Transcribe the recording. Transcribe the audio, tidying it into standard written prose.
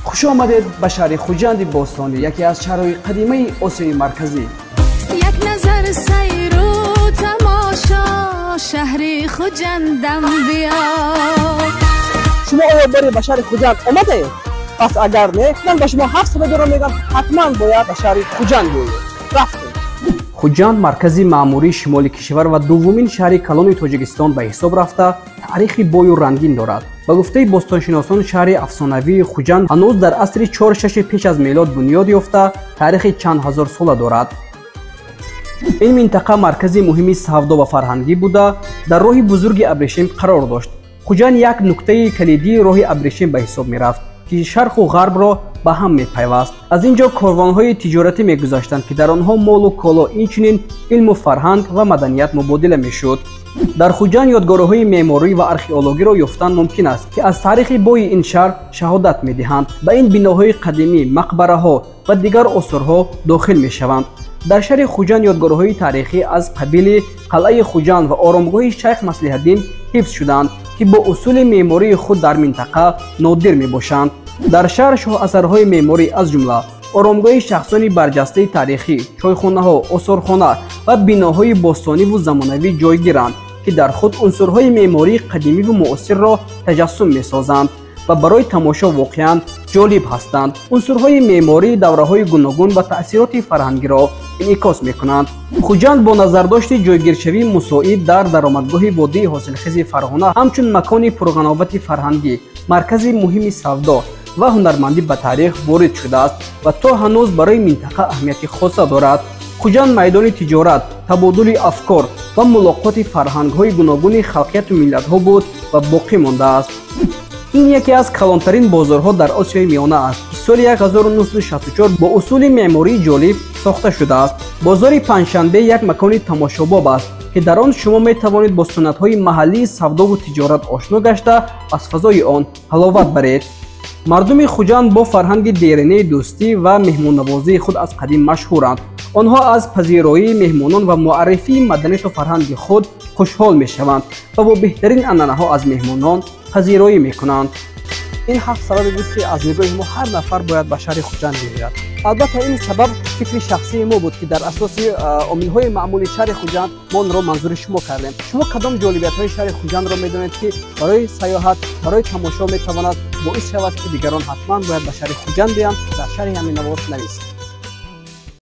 Хуш омадед ба шаҳри Хуҷанди бостонӣ, яке аз шаҳрҳои қадимаи Осиёи Марказӣ. Як назар сайру тамошо шаҳри Хуҷандам биё. Шумо оё боре ба шаҳри Хуҷанд омадаед? Пас агар не, ман ба шумо 7 сабабро мегӯям, ҳатман бояд ба шаҳри Хуҷанд биёед. Рафтем. Хуҷанд маркази маъмурии шимоли кишвар ва дуввумин шаҳри калони Тоҷикистон ба ҳисоб рафта, таърихи бою рангин дорад. Ба гуфтаи бостоншиносон, шаҳри афсонавии Хуҷанд ҳанӯз дар асри 4-6 пеш аз мелод бунёд ёфта, таърихи чанд ҳазорсола дорад. Ин минтақа маркази муҳими савдо ва фарҳангӣ буда, дар роҳи бузурги Абрешим қарор дошт. Хуҷанд як нуктаи калидии роҳи Абрешим ба ҳисоб мерафт, ки шарқу ғарбро ба ҳам мепайваст. Аз ин ҷо корвонҳои тиҷоратӣ мегузаштанд, ки дар онҳо молу коло, инчунин илму фарҳанг ва маданият мубодила мешуд. Дар Хуҷанд ёдгориҳои меъморӣ ва археологиро ёфтан мумкин аст, ки аз таърихи бои ин шаҳр шаҳодат медиҳанд. Ба ин биноҳои қадимӣ, мақбараҳо ва дигар осорҳо дохил мешаванд. Дар шаҳри Хуҷанд ёдгориҳои таърихӣ аз қабили қалъаи Хуҷанд ва оромгоҳи Шайх Маслиҳатдин ҳифз шуданд, ки бо усули меъмории худ дар минтақа нодир мебошанд. Дар шаҳр шоҳасарҳои меъморӣ аз ҷумла оромгоҳи шахсони барҷастаи таърихӣ, чойхонаҳо, осорхона ва биноҳои бостониву замонавӣ ҷойгиранд, ки дар худ унсурҳои меъмории қадимиву муосирро таҷассум месозанд ва барои тамошо воқеан ҷолиб ҳастанд. Унсурҳои меъмории давраҳои гуногун ва таъсироти фарҳангиро инъикос мекунанд. Хуҷанд бо назардошти ҷойгиршавии мусоид дар даромадгоҳи водии ҳосилхези Фарғона ҳамчун макони пурғановати фарҳангӣ, маркази муҳими савдо ва ҳунармандӣ ба таърих ворид шудааст ва то ҳанӯз барои минтақа аҳамияти хоса дорад. Хуҷанд майдони тиҷорат, табодули афкор ва мулоқоти фарҳангҳои гуногуни халқияту миллатҳо буд ва боқӣ мондааст. Ин яке аз калонтарин бозорҳо дар Осиёи Миёна аст, ки соли 1964 бо усули меъмории ҷолиб сохта шудааст. Бозори Панҷшанбе як макони тамошобоб аст, ки дар он шумо метавонед бо суннатҳои маҳаллии савдову тиҷорат ошно гашта, аз фазои он ҳаловат баред. Мардуми Хуҷанд бо фарҳанги деринаи дӯстӣ ва меҳмоннавозии худ аз қадим машҳуранд. Онҳо аз пазироии меҳмонон ва муаррифии маданияту фарҳанги худ хушҳол мешаванд ва бо беҳтарин анъанаҳо аз меҳмонон пазироӣ мекунанд. Ин 7 сабабе буд, ки аз нигоҳи мо ҳар нафар бояд ба шаҳри Хуҷанд биёяд. Албатта, ин сабаб фикри шахсии мо буд, ки дар асоси омилҳои маъмули шаҳри Хуҷанд мо онро манзури шумо кардем. Шумо кадом ҷолибиятҳои шаҳри Хуҷандро медонед, ки барои сайёҳат, барои тамошо метавонад боис шавад, ки дигарон ҳатман бояд ба шаҳри Хуҷанд биёянд? Дар шарҳи ҳамин навор нависед.